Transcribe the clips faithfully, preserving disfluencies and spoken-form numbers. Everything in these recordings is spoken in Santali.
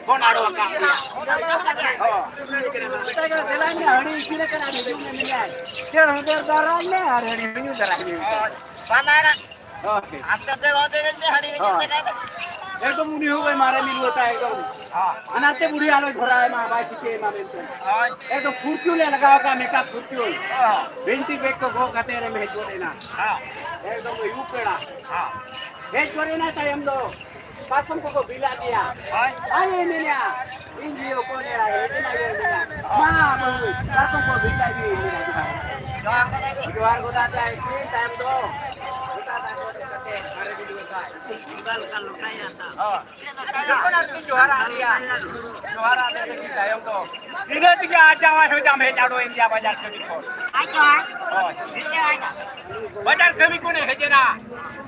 ᱵᱚᱱ ᱟᱲᱚ ᱟᱠᱟᱫ ᱯᱮᱭᱟ᱾ ᱦᱳᱭ᱾ ᱢᱮᱛᱟᱭ ᱠᱟᱱᱟ, "ᱫᱮᱞᱟᱭ ᱢᱮ, ᱦᱟᱺᱰᱤ ᱤᱥᱤᱱ ᱟᱠᱟᱱᱟ, ᱟᱨ ᱦᱤᱡᱩᱜ ᱢᱮ", ᱢᱮᱱᱮᱫᱼᱟᱭ᱾ ᱪᱮᱫ ᱦᱚᱸ ᱫᱟᱨᱟᱭ ᱢᱮ ᱟᱨ ᱦᱟᱺᱰᱤ ᱦᱩᱭᱩᱜ ᱫᱟᱨᱟᱭ ᱢᱮ᱾ ᱦᱳᱭ᱾ ᱵᱟᱱᱟᱨ᱾ ᱦᱳᱭ᱾ ᱟᱥᱛᱮ ᱟᱥᱛᱮ ᱨᱚᱲ ᱛᱮᱜᱮ ᱢᱮ, ᱦᱟᱺᱰᱤ ᱦᱩᱭᱩᱜ ᱦᱳᱭ᱾ ᱛᱟᱠᱟᱭ᱾ ᱮᱠᱫᱚᱢ ᱩᱱᱤ ᱦᱚᱸ ᱢᱟᱨᱮ ᱢᱤᱞᱩᱣᱟᱹ ᱛᱟᱭ ᱮᱠᱫᱚᱢ᱾ ᱦᱳᱭ᱾ ᱚᱱᱟᱛᱮ ᱵᱩᱲᱦᱤ ᱟᱞᱚᱭ ᱫᱷᱚᱨᱟᱣ ᱢᱟ, ᱵᱟᱭ ᱪᱤᱠᱟᱹᱭ ᱢᱟ ᱢᱮᱱᱛᱮ᱾ ᱦᱳᱭ᱾ ᱮᱠᱫᱚᱢ ᱯᱷᱩᱨᱪᱩ ᱞᱮ ᱞᱟᱜᱟᱣ ᱠᱟᱜᱼᱟ, ᱢᱮᱠᱟᱯ ᱯᱷᱩᱨᱪᱩ᱾ ᱦᱳᱭ᱾ ᱵᱷᱮᱱᱴᱤ ᱵᱮᱜᱽ ᱠᱚ ᱜᱚᱜ ᱠᱟᱛᱮ ᱨᱮᱢ ᱦᱮᱡ ᱜᱚᱫ ᱮᱱᱟ᱾ ᱦᱳᱭ᱾ ᱮᱠᱫᱚᱢ ᱟᱹᱭᱩᱵ ᱵᱮᱲᱟ᱾ ᱦᱳᱭ᱾ ᱦᱮᱡ ᱜᱚᱫ ᱮᱱᱟ ᱛᱟᱭᱚᱢ ᱫᱚ᱾ ᱯᱟᱨᱠᱚᱢ ᱠᱚᱠᱚ ᱵᱤᱞᱟᱜ ᱜᱮᱭᱟ᱾ ᱦᱳᱭ᱾ ᱟᱨ ᱤᱧ ᱢᱮᱱᱮᱫᱼᱟ, ᱤᱧ ᱡᱤᱣᱤ ᱦᱚᱯᱚᱱ ᱮᱨᱟ, ᱦᱮᱡ ᱮᱱᱟ, ᱤᱭᱟᱹ ᱢᱮᱱᱟ, ᱢᱟ, ᱵᱟᱹᱵᱩ, ᱯᱟᱨᱠᱚᱢ ᱠᱚ ᱵᱤᱞᱟᱜ ᱜᱮ, ᱤᱧ ᱢᱮᱱᱟ, ᱡᱚᱦᱟᱨ᱾ ᱡᱚᱦᱟᱨ ᱜᱚᱫᱟ ᱛᱟᱭ, ᱤᱥᱤᱱ ᱛᱟᱭᱚᱢ ᱫᱚ, ᱜᱚᱴᱟ ᱫᱟᱜ ᱠᱚ ᱠᱟᱛᱮ, ᱟᱨᱮ ᱵᱤᱞᱩ ᱠᱟᱭ᱾ ᱚᱱᱠᱟ ᱞᱮᱠᱟ ᱞᱚᱴᱟᱭᱟ ᱛᱟ᱾ ᱦᱳᱭ᱾ ᱡᱚᱠᱷᱚᱱ ᱟᱨᱠᱤ ᱡᱚᱦᱟᱨᱟᱜ ᱞᱮᱭᱟ, ᱡᱚᱦᱟᱨᱟᱜ ᱞᱮ ᱞᱟᱹᱜᱤᱫ ᱛᱟᱭᱚᱢ ᱫᱚ, ᱤᱱᱟᱹ ᱛᱮᱜᱮ ᱟᱨ ᱡᱟᱶᱟᱭ ᱦᱚᱸ ᱡᱟᱢ ᱦᱮᱡ ᱟᱰᱚ ᱮᱱ ᱜᱮᱭᱟ ᱵᱟᱡᱟᱨ ᱠᱟᱹᱢᱤ ᱠᱷᱚᱱ᱾ ᱟᱡ ᱡᱚᱦᱟᱨ᱾ ᱦᱳᱭ᱾ ᱦᱮᱡ ᱡᱚᱦᱟᱨ᱾ ᱵᱟᱡᱟᱨ ᱠᱟᱹᱢᱤ ᱠᱚ ᱦᱮᱡ ᱮᱱᱟ,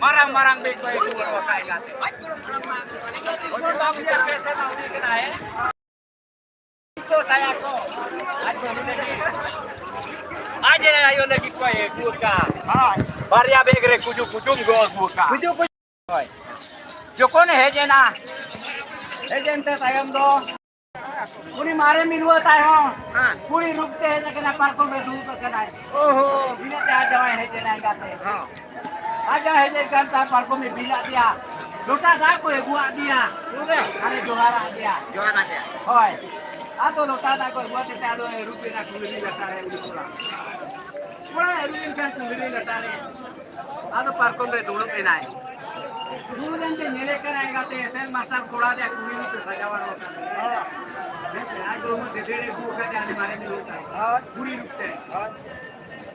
ᱢᱟᱨᱟᱝ ᱢᱟᱨᱟᱝ ᱵᱮᱜᱽ ᱠᱚ ᱟᱹᱜᱩ ᱟᱠᱟᱫ ᱜᱟᱛᱮ᱾ ᱦᱚᱡᱚᱲ ᱵᱟᱵᱩ ᱭᱟ ᱯᱮ ᱥᱮᱨᱢᱟ ᱦᱩᱭ ᱠᱟᱱᱟ, ᱦᱮᱸ? ᱠᱚ ᱛᱟᱭᱟ ᱠᱚ᱾ ᱟᱡ ᱵᱟᱹᱦᱩ ᱞᱟᱹᱜᱤᱫ, ᱟᱡ ᱟᱭᱳ ᱞᱟᱹᱜᱤᱫ ᱠᱚ ᱟᱹᱜᱩ ᱟᱠᱟᱫ᱾ ᱦᱳᱭ᱾ ᱵᱟᱨᱭᱟ ᱵᱮᱜᱽ ᱨᱮ ᱠᱩᱡᱩ ᱠᱩᱪᱩᱢ ᱠᱚ ᱟᱹᱜᱩ ᱟᱠᱟᱫ᱾ ᱠᱩᱡᱩ ᱠᱩᱪᱩᱢ᱾ ᱦᱳᱭ᱾ ᱡᱚᱠᱷᱚᱱᱮ ᱦᱮᱡ ᱮᱱᱟ, ᱦᱮᱡ ᱮᱱᱛᱮ ᱛᱟᱭᱚᱢ ᱫᱚ ᱩᱱᱤ ᱢᱟᱨᱮ ᱢᱤᱞᱩᱣᱟᱹ ᱛᱟᱭ ᱦᱚᱸ ᱦᱮᱸ᱾ ᱠᱩᱲᱤ ᱨᱩᱯ ᱛᱮ ᱦᱮᱡ ᱟᱠᱟᱱᱟ, ᱯᱟᱨᱠᱚᱢ ᱨᱮ ᱫᱩᱲᱩᱵ ᱟᱠᱟᱱᱟᱭ᱾ ᱳᱦᱳ᱾ ᱤᱱᱟᱹ ᱛᱮ ᱟᱡ ᱡᱟᱶᱟᱭ ᱦᱮᱡ ᱮᱱᱟ ᱮᱸᱜᱟᱛᱮ᱾ ᱦᱮᱸ᱾ ᱟᱡ ᱡᱟᱶᱟᱭ ᱦᱮᱡ ᱮᱱ ᱠᱷᱟᱱ ᱛᱟᱨ ᱯᱟᱨᱠᱚᱢ ᱮ ᱵᱤᱞ ᱟᱫᱮᱭᱟ, ᱞᱚᱴᱟ ᱫᱟᱜ ᱠᱚ ᱟᱹᱜᱩᱣᱟᱫ ᱫᱮᱭᱟ᱾ ᱛᱚᱵᱮ? ᱟᱨᱮ ᱡᱚᱦᱟᱨᱟᱫ ᱫᱮᱭᱟ᱾ ᱡᱚᱦᱟᱨᱟᱫ ᱫᱮᱭᱟ᱾ ᱦᱳᱭ᱾ ᱟᱫᱚ ᱞᱚᱴᱟ ᱫᱟᱜ ᱠᱚ ᱟᱹᱜᱩᱣᱟᱫ ᱛᱮ ᱟᱫᱚ ᱟᱹᱨᱩᱵ ᱮᱱᱟ ᱠᱩᱞᱦᱤ ᱞᱟᱛᱟᱨ ᱨᱮ ᱩᱱᱤ ᱠᱚᱲᱟ᱾ ᱠᱚᱲᱟᱭ ᱟᱹᱨᱩᱵ ᱮᱱ ᱠᱷᱟᱱ ᱠᱩᱞᱦᱤ ᱞᱟᱛᱟᱨ ᱨᱮ᱾ ᱟᱫᱚ ᱯᱟᱨᱠᱚᱢ ᱨᱮ ᱫᱩᱲᱩᱵ ᱮᱱᱟᱭ᱾ ᱫᱩᱲᱩᱵ ᱮᱱᱛᱮ ᱧᱮᱞᱮ ᱠᱟᱱᱟᱭ ᱮᱸᱜᱟᱛᱮ, ᱮᱥᱮᱞ ᱢᱟᱨᱥᱟᱞ ᱠᱚᱲᱟ ᱨᱮᱭᱟᱜ ᱠᱩᱲᱤ ᱨᱩᱯ ᱮ ᱥᱟᱡᱟᱣ ᱟᱨᱚ ᱠᱟᱱᱟ᱾ ᱦᱮᱸ ᱥᱮ, ᱟᱡ ᱵᱟᱹᱦᱩ ᱫᱮᱫᱮᱲ ᱮ ᱟᱹᱜᱩ ᱟᱠᱟᱫᱮᱭᱟ, ᱩᱱᱤ ᱢᱟᱨᱮ ᱢᱤᱞᱩᱣᱟᱹ ᱛᱟᱭ᱾ ᱦᱳᱭ᱾ ᱠᱩᱲᱤ ᱨᱩᱯ ᱛᱮ᱾ ᱦᱳᱭ᱾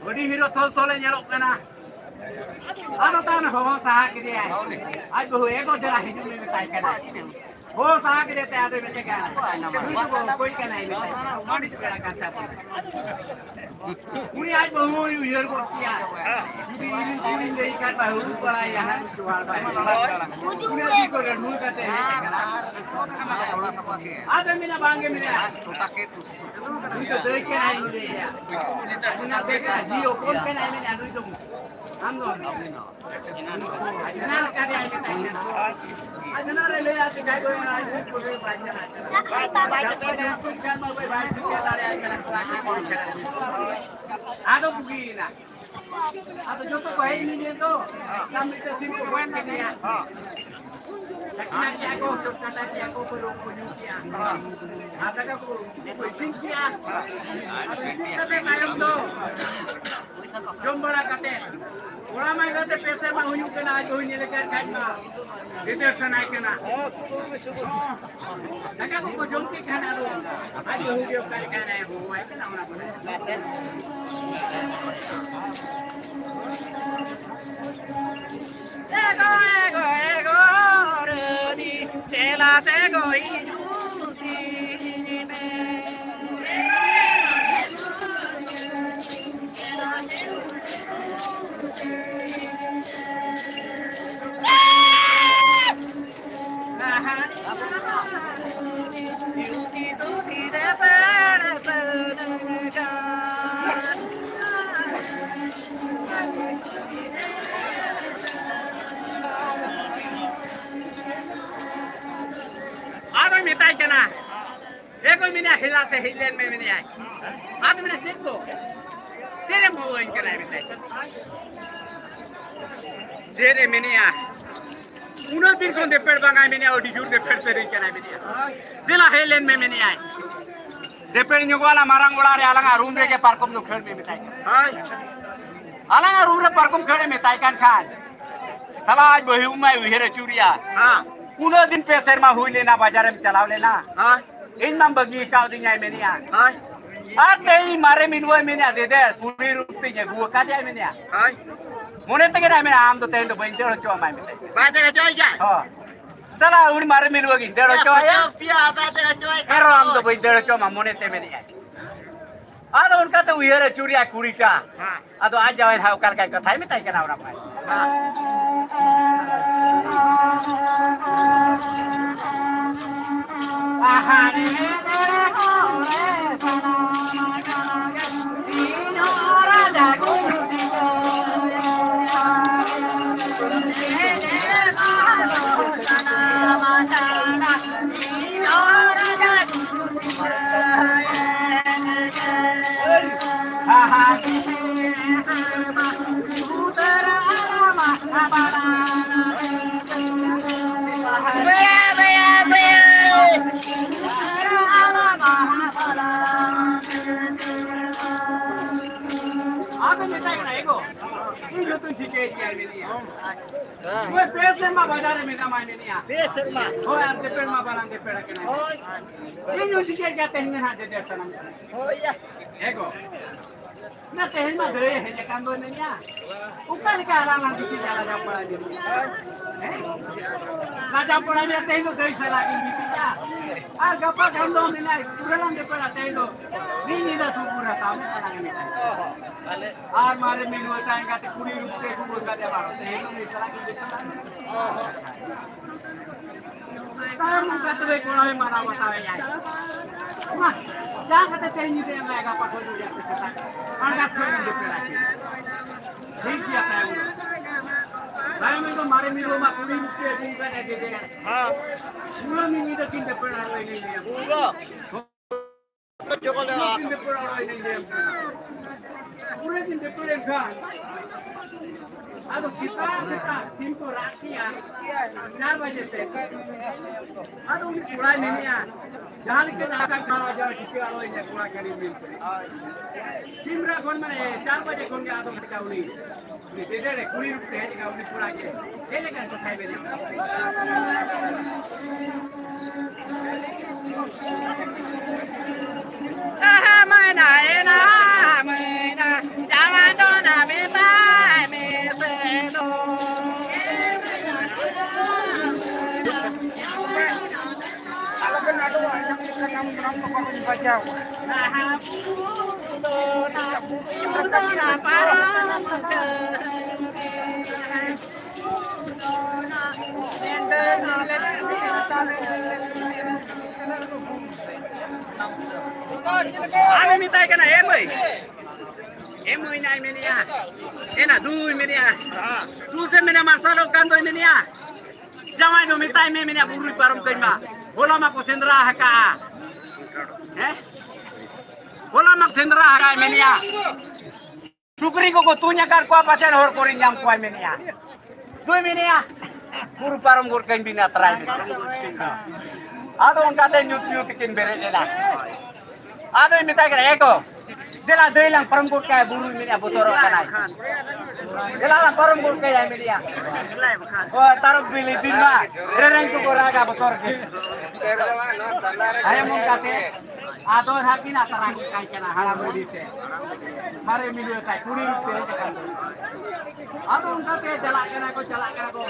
ᱟᱹᱰᱤ ᱦᱤᱨᱳ ᱛᱷᱚᱞ ᱛᱷᱚᱞᱮ ᱧᱮᱞᱚᱜ ᱠᱟᱱᱟ᱾ ᱟᱫᱚ ᱛᱟᱭᱚᱢ ᱦᱚᱦᱚ ᱥᱟᱦᱟ ᱠᱮᱫᱮᱭᱟᱭ᱾ ᱟᱡ ᱵᱟᱹᱦᱩ, "ᱮ ᱜᱚ, ᱫᱮᱞᱟ ᱦᱤᱡᱩᱜ ᱢᱮ," ᱢᱮᱛᱟᱭ ᱠᱟᱱᱟ᱾ ᱦᱚᱦᱚ ᱥᱟᱦᱟ ᱠᱮᱫᱮ ᱛᱮ ᱟᱫᱚᱭ ᱢᱮᱛᱟᱭ ᱠᱟᱱᱟ, "ᱱᱩᱭ ᱫᱚ ᱚᱠᱚᱭ ᱠᱟᱱᱟᱭ?" ᱢᱮᱛᱟᱭ ᱠᱟᱱᱟ᱾ ᱩᱱᱤ ᱟᱡ ᱵᱟᱹᱦᱩ ᱩᱭᱦᱟᱹᱨ ᱜᱚᱫ ᱠᱮᱭᱟ᱾ ᱡᱩᱫᱤ ᱤᱧ ᱠᱩᱲᱤᱧ ᱞᱟᱹᱭ ᱠᱷᱟᱱ ᱵᱟᱹᱦᱩ ᱵᱟᱲᱟᱭᱟ ᱦᱟᱸᱜ, ᱡᱚᱦᱟᱨ ᱵᱟᱭ ᱦᱩᱭᱩᱜᱼᱟ᱾ ᱩᱱᱤ ᱟᱹᱰᱤ ᱠᱚ ᱨᱟᱹᱲ ᱢᱩᱨ ᱠᱟᱛᱮ ᱦᱮᱡ ᱟᱠᱟᱱᱟ᱾ ᱟᱫᱚ ᱢᱮᱱᱟ, ᱵᱟᱝ ᱜᱮ ᱢᱮᱱᱟ᱾ ᱱᱩᱭ ᱫᱚ ᱫᱟᱹᱭ ᱠᱟᱱᱟᱭ, ᱱᱩᱭ ᱫᱚ ᱤᱭᱟᱹ᱾ ᱱᱩᱭ ᱫᱚ ᱫᱟᱹᱭ ᱠᱟᱱᱟᱭ, ᱡᱤ ᱦᱚᱯᱚᱱ ᱠᱟᱱᱟᱭ, ᱢᱮᱱᱮᱫᱼᱟ, ᱱᱩᱭ ᱫᱚ᱾ ᱟᱢ ᱫᱚ ᱵᱟᱢ ᱢᱮᱱᱟ᱾ ᱮᱱᱟᱱ ᱞᱮᱠᱟ ᱜᱮ ᱟᱡ ᱢᱮᱛᱟᱭ ᱠᱟᱱᱟ᱾ ᱟᱡ ᱮᱱᱟᱱ ᱨᱮ ᱞᱟᱹᱭᱟ, ᱪᱮᱠᱟᱭ ᱜᱚᱭ, ᱟᱡ ᱢᱤᱫ ᱯᱩᱨᱟᱹ ᱵᱟᱭ ᱪᱟᱞᱟᱜ ᱠᱟᱱᱟ᱾ ᱵᱟᱭ ᱪᱟᱞᱟᱜ ᱠᱟᱱᱟ᱾ ᱟᱫᱚ ᱵᱩᱜᱤᱭᱮᱱᱟ᱾ ᱟᱫᱚ ᱟᱫᱚ ᱡᱚᱛᱚ ᱠᱚ ᱦᱮᱡ ᱮᱱ ᱜᱮ ᱛᱚ, ᱠᱟᱹᱢᱤ ᱠᱟᱹᱥᱱᱤ ᱠᱚ ᱜᱚᱡ ᱠᱮᱫᱮᱭᱟ᱾ ᱦᱟᱹᱴᱤᱧ ᱠᱮᱫᱟ ᱠᱚ, ᱠᱟᱴᱟ ᱠᱮᱫᱟ ᱠᱚ, ᱯᱟᱹᱨᱣᱟᱹ ᱠᱚ ᱧᱩ ᱠᱮᱫᱟ᱾ ᱟᱨ ᱫᱟᱠᱟ ᱠᱚ ᱤᱥᱤᱱ ᱠᱮᱫᱟ᱾ ᱟᱫᱚ ᱤᱥᱤᱱ ᱠᱟᱛᱮ ᱛᱟᱭᱚᱢ ᱫᱚ ᱡᱚᱢ ᱵᱟᱲᱟ ᱠᱟᱛᱮ ᱚᱲᱟᱜ ᱢᱟ ᱮᱱᱛᱮ ᱯᱮ ᱥᱮᱨᱢᱟ ᱦᱩᱭᱩᱜ ᱠᱟᱱᱟ, ᱟᱡ ᱵᱟᱹᱦᱩ ᱧᱮᱞᱮ ᱠᱟᱱ ᱠᱷᱟᱡ ᱢᱟ ᱜᱤᱫᱟᱹᱨ ᱥᱟᱱᱟᱭ ᱠᱟᱱᱟ᱾ ᱫᱟᱠᱟ ᱠᱚᱠᱚ ᱡᱚᱢ ᱠᱮᱫ ᱠᱷᱟᱱ ᱟᱫᱚ ᱟᱡ ᱵᱟᱹᱦᱩ ᱜᱮ ᱚᱠᱟ ᱞᱮᱠᱟᱭ ᱦᱚᱦᱚᱣᱟᱭ ᱠᱟᱱᱟ ᱚᱱᱟ ᱠᱚᱨᱮ᱾ ᱮᱜᱳ, ᱮᱜᱳ, ᱮᱜᱳ, ᱨᱟᱹᱱᱤ, ᱫᱮᱞᱟ ᱛᱮᱜᱳ ᱦᱤᱡᱩᱜ ᱢᱮ᱾ ᱟᱫᱚᱭ ᱢᱮᱛᱟᱭ ᱠᱟᱱᱟ, ᱮ ᱜᱳᱭ ᱢᱮᱱᱮᱫᱼᱟ, ᱦᱮᱞᱟ ᱛᱮ ᱦᱮᱡ ᱞᱮᱱ ᱢᱮ ᱢᱮᱱᱮᱫᱼᱟᱭ᱾ ᱟᱫᱚ ᱢᱮᱱᱟ, ᱪᱮᱫ ᱠᱚ? ᱪᱮᱫ ᱮᱢ ᱦᱚᱦᱚᱣᱟᱹᱧ ᱠᱟᱱᱟ ᱢᱮᱛᱟᱭ ᱠᱟᱱᱟ᱾ ᱪᱮᱫ ᱮ ᱢᱮᱱᱮᱫᱼᱟ? ᱩᱱᱟᱹᱜ ᱫᱤᱱ ᱠᱷᱚᱱ ᱫᱮᱯᱮᱲ ᱵᱟᱝᱟᱭ ᱢᱮᱱᱮᱫᱼᱟ, ᱟᱹᱰᱤ ᱡᱳᱨ ᱫᱮᱯᱮᱲ ᱥᱟᱹᱨᱤᱧ ᱠᱟᱱᱟᱭ ᱢᱮᱱᱮᱫᱼᱟ᱾ ᱫᱮᱞᱟ ᱦᱮᱡ ᱞᱮᱱ ᱢᱮ ᱢᱮᱱᱮᱫᱼᱟᱭ᱾ ᱫᱮᱯᱮᱲ ᱧᱚᱜᱚᱜ ᱟᱞᱟᱝ ᱢᱟᱨᱟᱝ ᱚᱲᱟᱜ ᱨᱮ, ᱟᱞᱟᱝᱟᱜ ᱨᱩᱢ ᱨᱮᱜᱮ ᱯᱟᱨᱠᱚᱢ ᱫᱚ ᱠᱷᱟᱹᱲ ᱢᱮ ᱢᱮᱛᱟᱭ ᱠᱟᱱᱟ᱾ ᱦᱳᱭ᱾ ᱟᱞᱟᱝᱟᱜ ᱨᱩᱢ ᱨᱮ ᱯᱟᱨᱠᱚᱢ ᱠᱷᱟᱹᱲ ᱮ ᱢᱮᱛᱟᱭ ᱠᱟᱱ ᱠᱷᱟᱱ, ᱥᱟᱞᱟ ᱟᱡ ᱵᱟᱹᱦᱩ ᱢᱟᱭ ᱩᱭᱦᱟᱹᱨ ᱟᱹᱪᱩᱨᱮᱭᱟ᱾ ᱦᱮᱸ᱾ ᱩᱱᱟᱹᱜ ᱫᱤᱱ ᱯᱮ ᱥᱮᱨᱢᱟ ᱦᱩᱭ ᱞᱮᱱᱟ, ᱵᱟᱡᱟᱨᱮᱢ ᱪᱟᱞᱟᱣ ᱞᱮᱱᱟ᱾ ᱦᱮᱸ᱾ ᱤᱧ ᱢᱟᱢ ᱵᱟᱹᱜᱤ ᱟᱠᱟᱣᱫᱤᱧᱟᱭ ᱢᱮᱱᱮᱫᱼᱟ᱾ ᱦᱳᱭ᱾ ᱟᱨ ᱛᱮᱦᱮᱧ ᱢᱟᱨᱮ ᱢᱤᱱᱩᱣᱟᱹᱭ ᱢᱮᱱᱮᱫᱼᱟ, ᱫᱮᱫᱮ, ᱠᱩᱲᱤ ᱨᱩᱯ ᱛᱤᱧ ᱟᱹᱜᱩ ᱟᱠᱟᱫᱮᱭᱟᱭ ᱢᱮᱱᱮᱫᱼᱟ᱾ ᱦᱳᱭ᱾ ᱢᱚᱱᱮ ᱛᱮᱜᱮ ᱱᱟᱭ ᱢᱮᱱᱟ, ᱟᱢ ᱫᱚ ᱛᱮᱦᱮᱧ ᱫᱚ ᱵᱟᱹᱧ ᱫᱟᱹᱲ ᱦᱚᱪᱚ ᱟᱢᱟᱭ ᱢᱮᱱᱮᱫᱼᱟ᱾ ᱵᱟᱭ ᱫᱟᱹᱲ ᱦᱚᱪᱚ ᱟᱭ ᱠᱟᱱ? ᱦᱳᱭ᱾ ᱥᱟᱞᱟ ᱩᱱᱤ ᱢᱟᱨᱮ ᱢᱤᱱᱩᱣᱟᱹ ᱜᱮᱧ ᱫᱟᱹᱲ ᱦᱚᱪᱚ ᱟᱭᱟ᱾ ᱦᱚᱪᱚ ᱯᱮᱭᱟ, ᱵᱟᱭ ᱫᱟᱹᱲ ᱦᱚᱪᱚ ᱟᱭ ᱠᱟᱱ᱾ ᱮᱱ ᱨᱮᱦᱚᱸ ᱟᱢ ᱫᱚ ᱵᱟᱹᱧ ᱫᱟᱹᱲ ᱦᱚᱪᱚ ᱟᱢᱟ ᱢᱚᱱᱮ ᱛᱮ ᱢᱮᱱᱮᱫᱼᱟᱭ᱾ ᱟᱫᱚ ᱚᱱᱠᱟᱛᱮ ᱩᱭᱦᱟᱹᱨ ᱟᱹᱪᱩᱨᱮᱭᱟ ᱠᱩᱲᱤᱴᱟ᱾ ᱦᱮᱸ᱾ ᱟᱫᱚ ᱟᱡ ᱡᱟᱶᱟᱭ ᱱᱟᱦᱟᱜ ᱚᱠᱟ ᱞᱮᱠᱟᱭ ᱠᱟᱛᱷᱟᱭ ᱢᱮᱛᱟᱭ ᱠᱟᱱᱟ ᱚᱱᱟ ᱢᱟ᱾ ᱦᱮᱸ᱾ ᱟᱦᱟᱨᱮ ᱨᱮ ᱦᱚᱲᱮ ᱛᱚᱧ ᱴᱷᱤᱠᱟᱹᱭ ᱜᱮᱭᱟ ᱢᱮᱱᱮᱜᱼᱟ᱾ ᱦᱳᱭ, ᱯᱮ ᱥᱮᱨᱢᱟ ᱵᱟᱡᱟᱨ ᱨᱮ ᱢᱮᱱᱟᱢᱟ ᱢᱮᱱᱮᱜᱼᱟ᱾ ᱯᱮ ᱥᱮᱨᱢᱟ᱾ ᱦᱳᱭ, ᱟᱨ ᱫᱮᱯᱮᱲ ᱢᱟ ᱵᱟᱞᱟᱝ ᱫᱮᱯᱮᱲ ᱟᱠᱟᱱᱟ᱾ ᱦᱳᱭ᱾ ᱤᱧ ᱦᱚᱸ ᱴᱷᱤᱠᱟᱹᱭ ᱜᱮᱭᱟ ᱛᱮᱦᱮᱧ ᱢᱮ ᱱᱟᱦᱟᱜ ᱫᱮᱫᱮ ᱥᱟᱱᱟᱢ ᱠᱟᱱᱟ᱾ ᱦᱳᱭ ᱭᱟ᱾ ᱦᱮᱸ ᱜᱚ᱾ ᱚᱱᱟ ᱛᱮᱦᱮᱧ ᱢᱟ ᱫᱟᱹᱭ ᱦᱮᱡ ᱟᱠᱟᱱ ᱫᱚ ᱢᱮᱱᱮᱜᱼᱟ᱾ ᱚᱠᱟ ᱞᱮᱠᱟ ᱟᱞᱟᱝ ᱞᱟᱝ ᱜᱤᱛᱤᱡᱟ ᱞᱟᱡᱟᱣ ᱯᱟᱲᱟ ᱧᱮᱞ? ᱦᱮᱸ? ᱞᱟᱡᱟᱣ ᱯᱟᱲᱟ ᱧᱮᱞ ᱛᱮᱦᱮᱧ ᱫᱚ ᱫᱟᱹᱭ ᱥᱟᱞᱟᱜ ᱜᱤᱧ ᱜᱤᱛᱤᱡᱟ᱾ ᱟᱨ ᱜᱟᱯᱟ ᱠᱷᱟᱱ ᱫᱚ ᱢᱮᱱᱟᱭ ᱯᱩᱨᱟᱹ ᱞᱟᱝ ᱫᱮᱯᱮᱲᱟ ᱛᱮᱦᱮᱧ ᱫᱚ᱾ ᱢᱤᱫ ᱧᱤᱫᱟᱹ ᱥᱩᱨ ᱯᱩᱨᱟᱹ ᱥᱟᱵ ᱢᱮ ᱛᱟᱞᱟᱝ ᱮᱱᱮᱡ᱾ ᱟᱨ ᱢᱟᱨᱮ ᱢᱤᱞᱩᱣᱟᱹ ᱛᱟᱦᱮᱸ ᱠᱟᱛᱮ ᱠᱩᱲᱤ ᱨᱩᱯ ᱛᱮ ᱠᱩᱢᱵᱟᱹ ᱠᱟᱛᱮ ᱵᱟᱨᱚ ᱛᱮᱦᱮᱧ ᱫᱚ ᱢᱤᱫ ᱥᱟᱞᱟᱜ ᱜᱤᱧ ᱫᱮᱯᱮᱲᱟ᱾ ᱛᱟᱭᱚᱢ ᱠᱟᱛᱮ ᱠᱚᱲᱟᱭ ᱢᱟᱱᱟᱣ ᱵᱟᱛᱟᱣ ᱮᱭᱟᱭ᱾ ᱢᱟ, ᱡᱟᱦᱟᱸ ᱠᱟᱛᱮ ᱛᱮᱦᱮᱧ ᱧᱤᱫᱟᱹ ᱮᱢᱟᱭ, ᱜᱟᱯᱟ ᱠᱷᱚᱱ ᱫᱚ ᱡᱟᱹᱥᱛᱤ ᱥᱮᱛᱟᱜ ᱟᱬᱜᱟᱛ ᱠᱷᱚᱱ ᱵᱚᱱ ᱫᱮᱯᱮᱲᱟ ᱠᱤᱱᱟ᱾ ᱴᱷᱤᱠ ᱜᱮᱭᱟ, ᱛᱟᱭᱚᱢ ᱫᱚ᱾ ᱛᱟᱭᱚᱢ ᱫᱚ ᱢᱟᱨᱮ ᱢᱤᱨᱩ ᱢᱟ ᱠᱩᱲᱤ ᱢᱤᱫᱴᱮᱡ ᱟᱹᱜᱩ ᱠᱟᱫ ᱮ ᱜᱮᱫᱮ᱾ ᱦᱮᱸ᱾ ᱯᱩᱨᱟᱹ ᱢᱤᱫ ᱧᱤᱫᱟᱹ ᱠᱤᱱ ᱫᱮᱯᱮᱲᱟ ᱞᱮᱱ ᱜᱮᱭᱟ᱾ ᱯᱩᱨᱟᱹ᱾ ᱯᱩᱨᱟᱹ ᱠᱤᱱ ᱫᱮᱯᱮᱲᱟ ᱞᱮᱱ ᱜᱮᱭᱟ᱾ ᱯᱩᱨᱟᱹ ᱠᱤᱱ ᱫᱮᱯᱮᱲ ᱮᱱ ᱠᱷᱟᱱ ᱟᱫᱚ ᱥᱮᱛᱟᱜ ᱥᱮᱛᱟᱜ ᱥᱤᱢ ᱠᱚ ᱨᱟᱜ ᱠᱮᱜᱼᱟ ᱪᱟᱨ ᱵᱟᱡᱮ ᱥᱮᱫ᱾ ᱟᱫᱚ ᱩᱱᱤ ᱠᱚᱲᱟᱭ ᱢᱮᱱᱮᱜᱼᱟ, ᱡᱟᱦᱟᱸ ᱞᱮᱠᱟ ᱡᱟᱦᱟᱸ ᱞᱮᱠᱟ ᱠᱷᱟᱱ ᱟᱡᱟᱜ ᱴᱷᱤᱠᱟᱹ ᱟᱞᱚᱭ ᱧᱮᱞ ᱠᱚᱲᱟ ᱠᱟᱹᱱᱟᱹᱧ ᱢᱮᱱᱛᱮ᱾ ᱥᱤᱢ ᱨᱟᱜ ᱠᱷᱚᱱ ᱢᱟᱱᱮ ᱪᱟᱨ ᱵᱟᱡᱮ ᱠᱷᱚᱱ ᱜᱮ ᱟᱫᱚ ᱪᱮᱠᱟ ᱩᱱᱤ ᱩᱱᱤ ᱫᱮᱫᱮ ᱨᱮ ᱠᱩᱲᱤ ᱨᱩᱯ ᱛᱮ ᱦᱮᱡ ᱮᱱᱟ, ᱩᱱᱤ ᱠᱚᱲᱟ ᱜᱮ ᱪᱮᱫ ᱞᱮᱠᱟᱱ ᱠᱟᱛᱷᱟᱭ ᱢᱮᱱᱮᱜᱼᱟ? ᱟᱦᱟ, ᱢᱟᱭᱱᱟ, ᱮᱱᱟ, ᱢᱟᱭᱱᱟ, ᱡᱟᱶᱟᱭ ᱫᱚ ᱱᱟ ᱢᱮᱛᱟᱭ ᱢᱮ ᱥᱮ ᱫᱚ᱾ ᱟᱞᱚᱵᱮᱱ ᱟᱫᱚᱜᱼᱟ, ᱤᱱᱟᱹᱝ ᱞᱮᱠᱟ ᱱᱟᱢ ᱜᱨᱟᱢ ᱥᱚᱵᱷᱟ ᱨᱮᱧ ᱵᱟᱡᱟᱣᱟ᱾ ᱟᱢᱮ ᱢᱮᱛᱟᱭ ᱠᱟᱱᱟ, "ᱮ ᱢᱟᱹᱭ, ᱮ ᱢᱟᱹᱭ" ᱱᱟᱭ ᱢᱮᱱᱮᱜᱼᱟ, "ᱮᱱᱟ ᱫᱩᱭ" ᱢᱮᱱᱮᱜᱼᱟ, "ᱫᱩ" ᱥᱮ ᱢᱮᱱᱟ ᱢᱟᱨᱥᱟᱞᱚᱜ ᱠᱟᱱ ᱫᱚᱭ ᱢᱮᱱᱮᱜᱼᱟ, "ᱡᱟᱶᱟᱭ ᱫᱚ ᱢᱮᱛᱟᱭ ᱢᱮ" ᱢᱮᱱᱮᱜᱼᱟ, "ᱵᱩᱨᱩᱭ ᱯᱟᱨᱚᱢ ᱠᱟᱹᱧ ᱢᱟ, ᱦᱚᱞᱟ ᱢᱟᱠᱚ ᱥᱮᱸᱫᱽᱨᱟ ᱟᱠᱟᱜᱼᱟ, ᱦᱮᱸ, ᱦᱚᱞᱟ ᱢᱟ ᱥᱮᱸᱫᱽᱨᱟ ᱟᱠᱟᱜᱼᱟᱭ" ᱢᱮᱱᱮᱜᱼᱟ᱾ ᱥᱩᱠᱨᱤ ᱠᱚᱠᱚ ᱛᱩᱧ ᱟᱠᱟᱫ ᱠᱚᱣᱟ, ᱯᱟᱪᱮᱫ ᱦᱚᱨ ᱠᱚᱨᱮᱧ ᱧᱟᱢ ᱠᱚᱣᱟᱭ ᱢᱮᱱᱮᱜᱼᱟ᱾ ᱫᱩᱭ ᱢᱮᱱᱮᱜᱼᱟ, "ᱵᱩᱨᱩ ᱯᱟᱨᱚᱢ ᱜᱚᱫ ᱠᱟᱹᱧ ᱵᱤᱱ ᱟᱛᱨᱟᱭ ᱵᱤᱱ᱾" ᱟᱫᱚ ᱚᱱᱠᱟᱛᱮ ᱧᱩᱛ ᱧᱩᱛ ᱛᱮᱠᱤᱱ ᱵᱮᱨᱮᱫ ᱮᱱᱟ᱾ ᱟᱫᱚᱭ ᱢᱮᱛᱟᱭ ᱠᱟᱱᱟ, "ᱮ ᱜᱚ, ᱫᱮᱞᱟ ᱫᱟᱹᱭ ᱞᱟᱝ ᱯᱟᱨᱚᱢ ᱜᱚᱫ ᱠᱟᱭᱟ, ᱵᱩᱨᱩᱭ ᱢᱮᱱᱮᱜᱼᱟ, ᱵᱚᱛᱚᱨᱚᱜ ᱠᱟᱱᱟᱭ᱾" ᱫᱮᱞᱟ ᱞᱟᱝ ᱯᱟᱨᱚᱢ ᱜᱚᱫ ᱠᱟᱭᱟ ᱢᱤᱫ ᱫᱤᱱ᱾ ᱚ, ᱛᱟᱨᱚᱵ ᱵᱤᱞᱤ ᱫᱤᱱ ᱢᱟ ᱨᱮᱨᱮᱧ ᱠᱚᱠᱚ ᱨᱟᱜᱟ ᱵᱚᱛᱚᱨ ᱜᱮ᱾ ᱟᱭᱮᱢ ᱚᱱᱠᱟᱛᱮ ᱟᱫᱚ ᱦᱟᱸᱜ ᱠᱤᱱ ᱟᱛᱨᱟ ᱠᱮᱫ ᱠᱟᱭ ᱠᱟᱱᱟ ᱦᱟᱲᱟᱢ ᱵᱩᱰᱷᱤ ᱛᱮ᱾ ᱢᱟᱨᱮ ᱢᱤᱞᱩ ᱛᱟᱭ ᱠᱩᱲᱤ ᱨᱩᱯ ᱛᱮ ᱦᱮᱡ ᱟᱠᱟᱱ ᱫᱚ᱾ ᱟᱫᱚ ᱚᱱᱠᱟᱛᱮ ᱪᱟᱞᱟᱜ ᱠᱟᱱᱟ ᱠᱚ, ᱪᱟᱞᱟᱜ ᱠᱟᱱᱟ ᱠᱚ᱾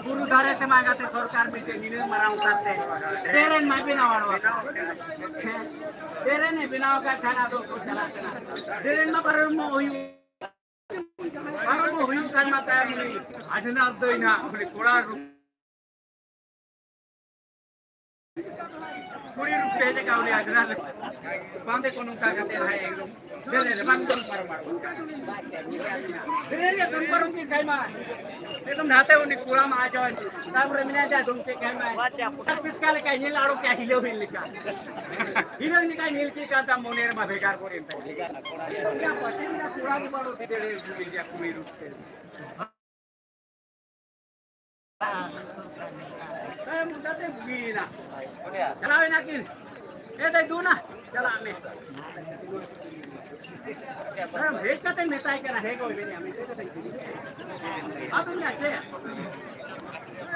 ᱵᱩᱨᱩ ᱫᱷᱟᱨᱮ ᱛᱮᱢᱟ ᱜᱟᱛᱮ ᱥᱚᱨᱠᱟᱨ ᱢᱤᱫᱴᱮᱡ ᱱᱤᱱᱟᱹᱜ ᱢᱟᱨᱟᱝ ᱩᱛᱟᱹᱨ ᱛᱮ ᱴᱨᱮᱱ ᱢᱟ ᱵᱮᱱᱟᱣ ᱟᱬᱜᱚ᱾ ᱦᱮᱸ, ᱴᱨᱮᱱ ᱮ ᱵᱮᱱᱟᱣ ᱟᱠᱟᱫ ᱠᱷᱟᱱ ᱟᱫᱚ ᱠᱚ ᱪᱟᱞᱟᱜ ᱠᱟᱱᱟ᱾ ᱴᱨᱮᱱ ᱢᱟ ᱯᱟᱨᱚᱢᱚᱜ ᱦᱩᱭᱩᱜ᱾ ᱯᱟᱨᱚᱢ ᱦᱩᱭᱩᱜ ᱠᱟᱱ ᱢᱟ ᱛᱟᱭᱚᱢ ᱩᱱᱤ ᱟᱡᱷᱱᱟᱨ ᱫᱚᱭ ᱱᱟᱦᱟᱜ ᱩᱱᱤ ᱠᱚᱲᱟ ᱨᱩᱯ, ᱠᱩᱲᱤ ᱨᱩᱯ ᱛᱮ ᱦᱮᱡ ᱟᱠᱟᱱ ᱩᱱᱤ ᱟᱡᱷᱱᱟᱨ᱾ ᱵᱟᱸᱫᱮ ᱠᱚ ᱱᱚᱝᱠᱟ ᱠᱟᱛᱮ ᱱᱟᱦᱟᱜ ᱮᱠᱫᱚᱢ ᱫᱮᱞᱮ ᱨᱮ ᱵᱟᱝ ᱫᱚᱱ ᱯᱟᱨᱚᱢ ᱟᱬᱜᱚ᱾ ᱫᱮᱞᱮ ᱨᱮ ᱫᱚᱱ ᱯᱟᱨᱚᱢ ᱠᱮᱫ ᱠᱷᱟᱡ ᱢᱟ ᱮᱠᱫᱚᱢ ᱱᱟᱛᱮ ᱩᱱᱤ ᱠᱚᱲᱟ ᱢᱟ ᱟᱡ ᱦᱚᱸ ᱛᱟᱨᱯᱚᱨᱮ ᱢᱮᱱᱟᱭ ᱡᱟ ᱫᱚᱱ ᱠᱮᱫ ᱠᱷᱟᱡ ᱢᱟ ᱯᱤᱥᱠᱟ ᱞᱮᱠᱟ ᱧᱮᱞ ᱟᱲᱚ ᱠᱮᱫ ᱦᱤᱞᱟᱹᱣ ᱦᱤᱞ ᱞᱮᱠᱟ᱾ ᱦᱤᱞᱟᱹᱣ ᱞᱮᱠᱟ ᱧᱮᱞ ᱠᱮᱫ ᱠᱟᱱ ᱛᱟᱢ ᱢᱚᱱᱮ ᱨᱮ ᱢᱟ ᱵᱷᱮᱜᱟᱨ ᱜᱚᱫ ᱮᱱ ᱛᱟᱭᱟ᱾ ᱠᱚᱲᱟ ᱜᱮ ᱵᱟᱲᱚ ᱜᱤᱫᱟᱹᱨ ᱮ ᱵᱩᱡᱽ ᱜᱮᱭᱟ ᱠᱩᱲᱤ ᱨᱩᱯ ᱛᱮ᱾ ᱦᱮᱸ, ᱢᱚᱪᱟᱛᱮ ᱵᱩᱜᱤᱭᱮᱱᱟ᱾ ᱪᱟᱞᱟᱣᱮᱱᱟ ᱠᱤᱱ᱾ ᱮ ᱫᱟᱹᱭ, ᱫᱩ ᱱᱟ, ᱪᱟᱞᱟᱜ ᱢᱮ᱾ ᱦᱮᱸ, ᱦᱮᱡ ᱠᱟᱛᱮ ᱢᱮᱛᱟᱭ ᱠᱟᱱᱟ, ᱦᱮᱸ ᱜᱚ, ᱢᱮᱱᱮᱫᱼᱟ, ᱢᱮᱛᱟᱭ ᱠᱟᱛᱮ ᱟᱫᱚ ᱢᱮᱱᱟ ᱪᱮᱫ?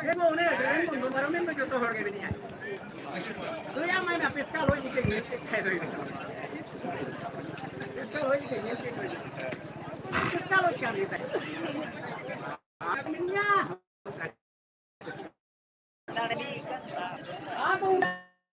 ᱦᱮᱸ ᱜᱚ, ᱚᱱᱮ ᱰᱨᱮᱱ ᱵᱚᱱᱫᱚ ᱯᱟᱨᱚᱢᱮᱱ ᱫᱚ ᱡᱚᱛᱚ ᱦᱚᱲ ᱜᱮ ᱢᱮᱱᱮᱫᱼᱟ᱾ ᱫᱩᱭᱟ ᱢᱮᱱᱟ, ᱯᱮᱥᱠᱟ ᱦᱚᱭ ᱡᱤᱠᱮ ᱧᱮᱞ ᱠᱮᱫ ᱠᱷᱟᱡ ᱫᱚ᱾ ᱯᱮᱥᱠᱟ ᱦᱚᱭ ᱡᱤᱠᱮ ᱧᱮᱞ ᱠᱮᱫ ᱠᱷᱟᱡ ᱫᱚ᱾ ᱯᱮᱥᱠᱟ ᱦᱚᱭ ᱠᱟᱱ ᱜᱮ ᱛᱟᱦᱮᱸᱫ᱾